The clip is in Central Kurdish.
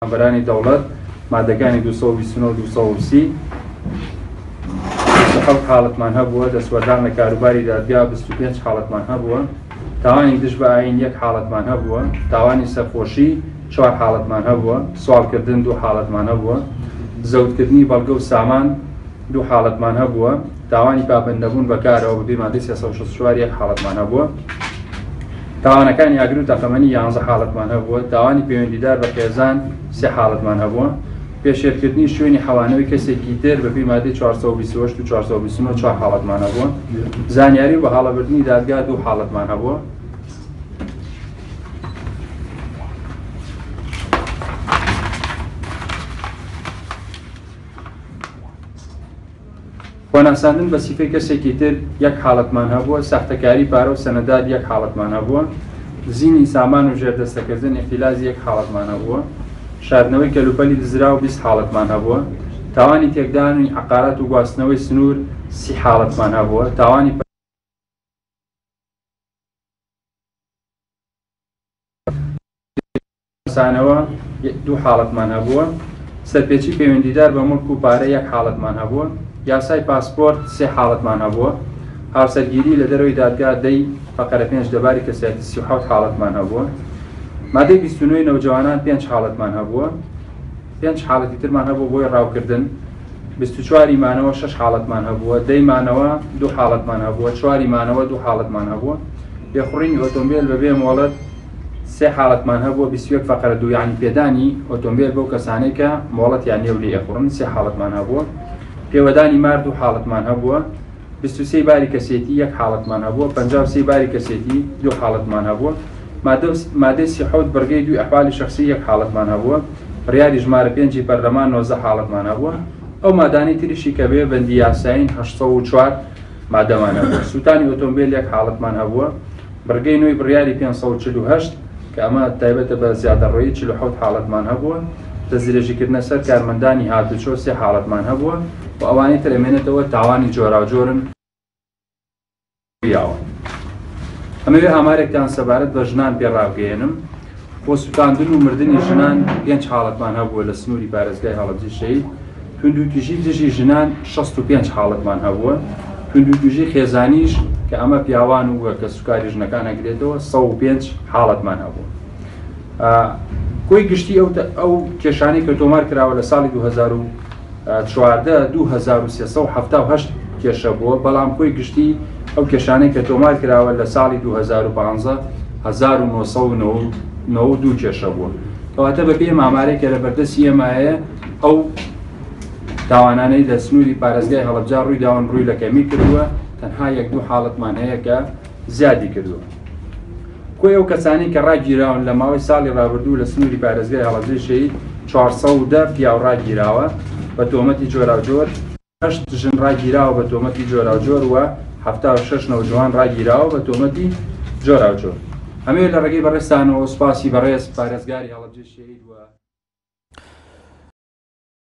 فەرمانبەرانی دەوڵەت، مادەکانی 229 و 230، 27 حاڵەتمان هەبووە، دەستوەردان لە کاروباری دادگا 25 حاڵەتمان هەبووە، تاوانی دژ بە ئایین یەک حاڵەتمان هەبووە، تاوانی سەرخۆشی چوار حاڵەتمان هەبووە، سواڵکردن دوو حاڵەتمان هەبووە، زەوتکردنی بەڵگە و سامان دوو حاڵەتمان هەبووە، تاوانی پابەندنەبوون بە کارەوە بەپێی مادەی 364 یەک حاڵەتمان هەبووە، تاوانەکانی ئاگر و تەقەمەنی یانزە حاڵەتمان هەبووە، تاوانی پەیوەندیدار بە خێزان سێ حاڵەتمان هەبووە، پێشێلکردنی شوێنی حەوانەوەی کەسێکی تر بەپێی مادەی 428 و 429 چوار حاڵەتمان هەبووە، زانیاری و بەهاڵەبردنی دادگا دوو حاڵەتمان هەبووە. خۆناساندن بە سیفەی کەسێکی تر یەک حاڵەتمان هەبووە، ساختەکاری پارە و سەنەدات یەک حاڵەتمان هەبووە، دزینی سامان و ژێردەستەکردن ئیختیلاس یەک حاڵەتمان هەبووە، شاردنەوەی کەلوپەلی دزراو 20 حاڵەتمان هەبووە، تاوانی تێکدانی عەقارات و گواستنەوەی سنوور 30 حاڵەتمان هەبووە، تاوانی سانەوە دوو حاڵەتمان هەبووە، سەرپێچی پەیوەندیدار بە موڵک و پارە یەک حاڵەتمان هەبووە، یاسای پاسپۆرت سێ حاڵەتمان هەبووە، هاوسەرگیری لە دەرەوەی دادگا دەی فەقەرە پێنج لەباری کەسایەتی 37 حاڵەتمان هەبووە، مادەی 29 نەوجەوانان پێنج حاڵەتمان هەبووە، پێنج حاڵەتی ترمان هەبوو بۆی ڕاوکردن، 24 مانەوە شەش حاڵەتمان هەبووە، دەی مانەوە دوو حاڵەتمان هەبووە، چواری مانەوە دوو حاڵەتمان هەبووە، لێخوڕینی ئۆتۆمبێل بەبێ مۆڵەت سێ حاڵەتمان هەبووە 21 فەقرە دوو یانی پێدانی ئۆتۆمبێل بەو کەسانەی کە مۆڵەتیان نییە و لێی ئەخوڕن سێ حاڵەتمان هەبووە پێوەدانی مار دوو حاڵەتمان هەبووە 23 باری کەسێتی یەک حاڵەتمان هەبووە 53 باری کەسێتی دوو حاڵەتمان هەبووە مادەی 37 بڕگەی دووی ئەحوالی شخصی یەک حاڵەتمان هەبووە بڕیاری ژمارە پێنجی پەرلەمان 19 حاڵەتمان هەبووە ئەو مادانەی تریشی کە بێ بەندی یاسایین 804 مادەمان هەبووە سووتانی ئۆتۆمبیل یەک حاڵەتمان هەبووە بڕگەی نوێی بڕیاری 548 کە ئەمە تایبەتە بە زیادەڕۆیی 47 حاڵەتمان هەبووە، دەستدرێژیکردنە سەر کارمەندانی هاتوچۆ سێ حاڵەتمان هەبووە و ئەوانەی تر ئەمێنێتەوە تاوانی جۆراوجۆرن یاوە. ئەمەوێ ئامارێکتان سەبارەت بە ژنان پێ ڕابگەیەنم. خۆسوتاندن و مردنی ژنان پێنج حاڵەتمان هەبووە لە سنووری پارێزگای هەڵەبجەی شەهید. توندوتیژی دژی ژنان 65 حاڵەتمان هەبووە، توندوتیژی خێزانیش کە ئەمە پیاوان و کەسوکاری ژنەکان ئەگرێتەوە 105 حاڵەتمان هەبووە. کۆی گشتی ئەو کێشانەی کە تۆمار کراوە لە ساڵی 2014 2378 کێشە بووە، بەڵام کۆی گشتی ئەو کێشانەی کە تۆمار کراوە لە ساڵی 2015 1992 کێشە بووە. کەواتە بەپێی ئامارێک کە لە بەردەستی ئێمایە ئەو تاوانانەی لە سنووری پارێزگای هەڵەبجە ڕووی داون ڕووی لە کەمی کردووە، تەنها یەک دوو حاڵەتمان هەیە کە زیادی کردووە. کۆی ئەو کەسانەی کە ڕاگیراون لە ماوەی ساڵی ڕابردوو لە سنووری پارێزگای هەڵەبجەی شەهید 410 پیاو ڕاگیراوە بە تۆمەتی جۆراوجۆر، هەشت ژن ڕاگیراوە بە تۆمەتی جۆراوجۆر و 76 نەوجوان ڕاگیراوە بە تۆمەتی جۆراوجۆر. ئەمەوێت لە ڕێگەی بەڕێزتانەوە سوپاسی بەڕێز پارێزگاری هەڵەبجەی شەهید و.